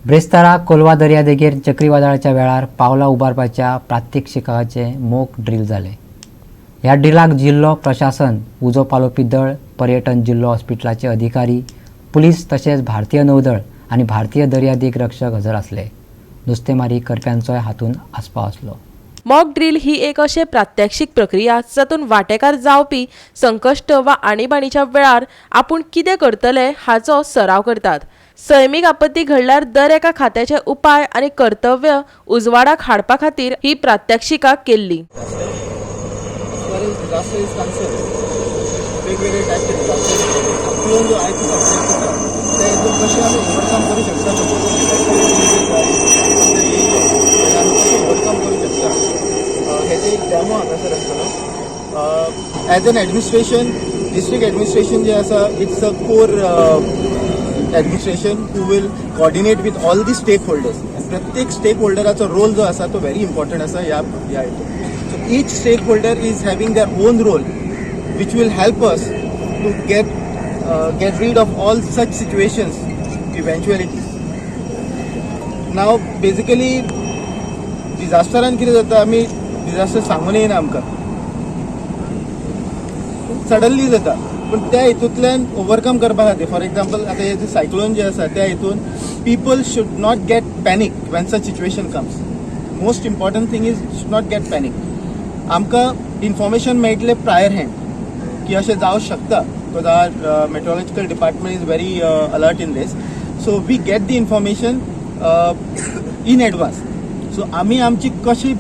ब्रेस्तारा कोलवा दर्यादेगेर चक्रीवादळाच्या वेळार पावलां उबारपाच्या प्रात्यक्षिकाचें मोक ड्रील जालें. ह्या ड्रिलाक जिल्लो प्रशासन, उजो पालोवपी दळ, पर्यटन, जिल्लो हॉस्पिटलाचे अधिकारी, पुलीस तशेंच भारतीय नौदळ आनी भारतीय दर्यादेग रक्षक हजर आसले. नुस्तेमारी करप्यांचोय हातूंत आस्पाव आसलो. मॉक ड्रील ही एक अशें प्रात्यक्षीक प्रक्रिया जातून वांटेकार जावपी संकश्ट वा आणीबाणीच्या वेळार आपूण कितें करतले हाचो सराव करतात. सैमीक आपत्ती घडल्यार दर एका खात्याचे उपाय आनी कर्तव्य उजवाडाक हाडपा खातीर ही प्रात्यक्षिकां केल्ली. As far as disaster is concerned, वेगवेगळे टायपचे डिझास्टर, सायक्लोन जो आयचो सब्जेक्ट आसा, त्या हितून कशें आमी ओवरकम करूं शकता, सपोज डिझास्टर येयलो जाल्यार आमी कशें ओवरकम करूं शकता, हेजें एक डेमो हांगासर आसतलो. As an administration, district administration जें आसा, it's a core administration who will coordinate with all the stakeholders. प्रत्येक स्टेक होल्डराचो रोल जो आसा तो व्हेरी इम्पॉर्टंट आसा ह्या ह्या हितून. So each stakeholder is having their own role, which will help us to get rid of all such situations, eventualities. Now, basically, डिझास्टरान कितें जाता, आमी डिझास्टर सांगून येयना आमकां, सडनली जाता. पूण त्या हितूंतल्यान ओवरकम करपा खातीर, फॉर एक्झाम्पल, आतां हे जे सायक्लोन जे आसा, त्या हितून people should not get panic when such situation comes. Most important thing is should not get panic. आमकां इन्फॉर्मेशन मेळटलें प्रायर हँड की अशें जावं शकता, because our meteorological department is very alert in this, so we get the information in advance. So आमी आमची कशी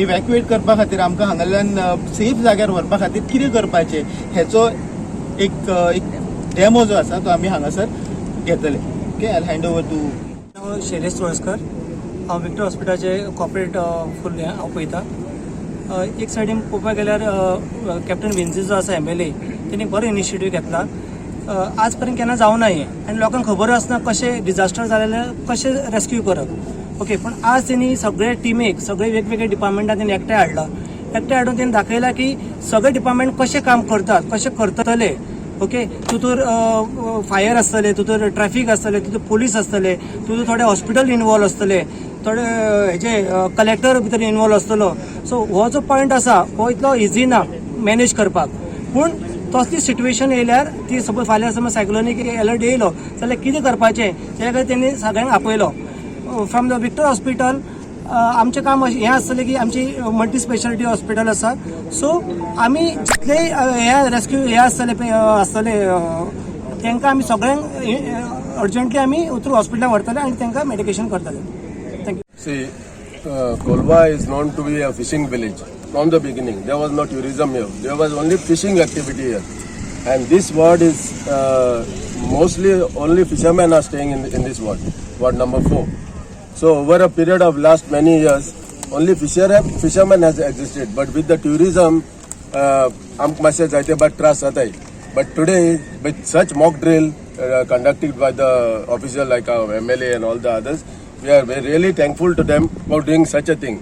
इवॅक्युएट करपा खातीर, आमकां हांगाल्यान सेफ जाग्यार व्हरपा खातीर कितें करपाचें, हेचो एक डेमो जो आसा तो आमी हांगासर घेतले. Okay, I hand over to हांव शैलेश तुळसकर. हांव विक्टर हॉस्पिटलाचे कॉर्पोरेट फूल हांव पळयता. एक सायडीन पळोवपाक गेल्यार कॅप्टन वेन्झी जो आसा एमएलए, तेणी बरो इनिशिएटीव घेतला. आज पर्यंत केन्ना जावना हें आनी लोकांक खबर आसना कशें डिझास्टर जालें जाल्यार कशें रेस्क्यू करप. ओके, पूण आज तेणी सगळे टिमीक, सगळे वेगवेगळे डिपार्टमेंटान तेणी एकठांय हाडला. एकठांय हाडून तेणी दाखयला की सगळे डिपार्टमेंट कशें काम करतात, कशें करतले. ओके, तितूर फायर आसतले, तितूर ट्रॅफिक आसतले, तितूर पोलीस आसतले, तितूर थोडे हॉस्पिटल इनवॉल्व आसतले, थोडे हेजे कलेक्टर भितर इनवॉल्व आसतलो. सो हो जो पॉयंट आसा हो इतलो इजी ना मॅनेज करपाक, पूण तसली सिट्युएशन येयल्यार ती सपोज फाल्यां समज सायक्लोनीक अलर्ट येयलो जाल्यार कितें करपाचें, त्या खातीर तेणी सगळ्यांक आपयलो. फ्रॉम the Victor hospital आमचें काम अशें हें आसतलें की आमची मल्टी स्पेशालिटी हॉस्पिटल आसा, सो आमी जितलेय हे रेस्क्यू हे आसतले आसतले, तांकां आमी सगळ्यांक अर्जंटली आमी थ्रू हॉस्पिटलान व्हरतले आनी तांकां मेडिकेशन करतले. Thank you. See, Kolva is known to be a fishing village from the beginning. There was no tourism here. There was only fishing activity here. And this ward is mostly only fishermen are staying in this ward, ward number 4. So over a period of last many years, only fishermen has existed. But with the tourism, आमकां मातशें जायते बाट त्रास जाताय. But today, with such mock drill conducted by the official like our MLA and all the others, we are very really thankful to them for doing such a thing.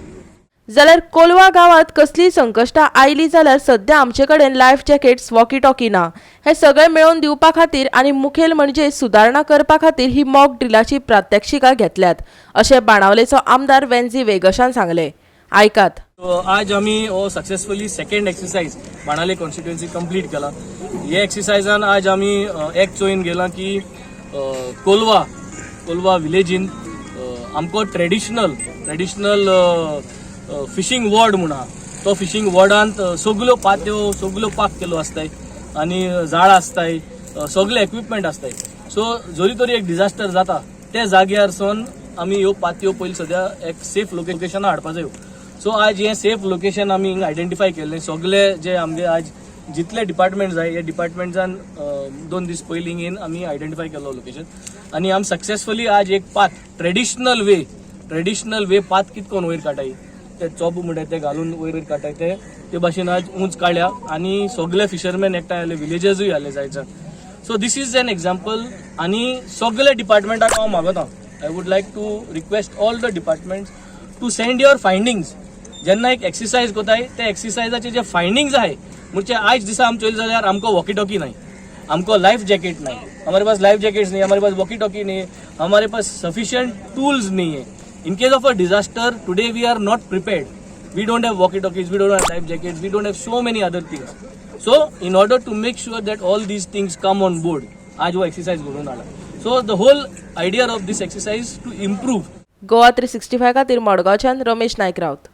जाल्यार कोलवा गांवांत कसलीय संकश्टां आयलीं जाल्यार सध्या आमचे कडेन लायफ जॅकेट्स, वॉकी टॉकी ना. हें सगळें मेळोवन दिवपा खातीर आनी मुखेल म्हणजे सुदारणा करपा खातीर ही मॉक ड्रिलाची प्रात्यक्षिकां घेतल्यात, अशें बाणावलेचो आमदार वेन्झी वेगशान सांगलें. आयकात. So, आज आमी हो successfully second exercise Benaulim constituency complete केला. हे एक्सरसाइजान आज आमी एक चोयन गेला की कोलवा विलेजीन आमकां ट्रेडिशनल फिशींग वॉर्ड म्हूण आहा. तो फिशींग वॉर्डांत सगल्यो पात्यो, सगल्यो पाक केल्यो आसताय आनी जाळ आसताय, सगळे इक्विपमेंट आसताय. सो जरी तरी एक डिझास्टर जाता, त्या जाग्यार सावन आमी ह्यो पातयो पयलीं सद्या एक सेफ लोकेशना हाडपा जायो. सो आज हें सेफ लोकेशन आमी हिंगा आयडेंटिफाय केल्लें. सगळे जे आमगे आज जितले डिपार्टमेंट जाय, हे डिपार्टमेंटान 2 दीस पयलीं येवन आमी आयडेंटिफाय केल्लो लोकेशन आनी आमी सक्सेसफुली आज एक पात ट्रेडिशनल वे पात कित कोन वयर काडाय, ते चोप म्हणटाय ते घालून वयर काडाय, ते ते भाशेन आज उंच काडल्या आनी सगळे फिशरमॅन एकठांय आयले, विलेजर्सूय आले जायचे. So this is an example आनी सगळे डिपार्टमेंटाक हांव मागता, I would like to request all the departments to send your findings. जेन्ना एक एक्सरसाइज कोताय, ते एक्सरसाइजाचे जे फायंडिंग्स आहे, म्हणजे आयज दिसा आम चोयले जाल्यार आमकां वॉकी टॉकी नाही, आमकां लायफ जॅकेट नाही. हमारे पास लाइफ जैकेट्स नहीं, हमारे पास वॉकी टॉकी नहीं. हमारे पास सफिशिएंट टूल्स नहीं है. In case of a disaster today we are not prepared. We don't have walkie talkies, we don't have life jackets, we don't have so many other things. So in order to make sure that all these things come on board, आज वो exercise घडोवन हाडला. So the whole idea of this exercise to improve Goa 365 खातीर मडगांवच्यान रमेश नायक राऊत.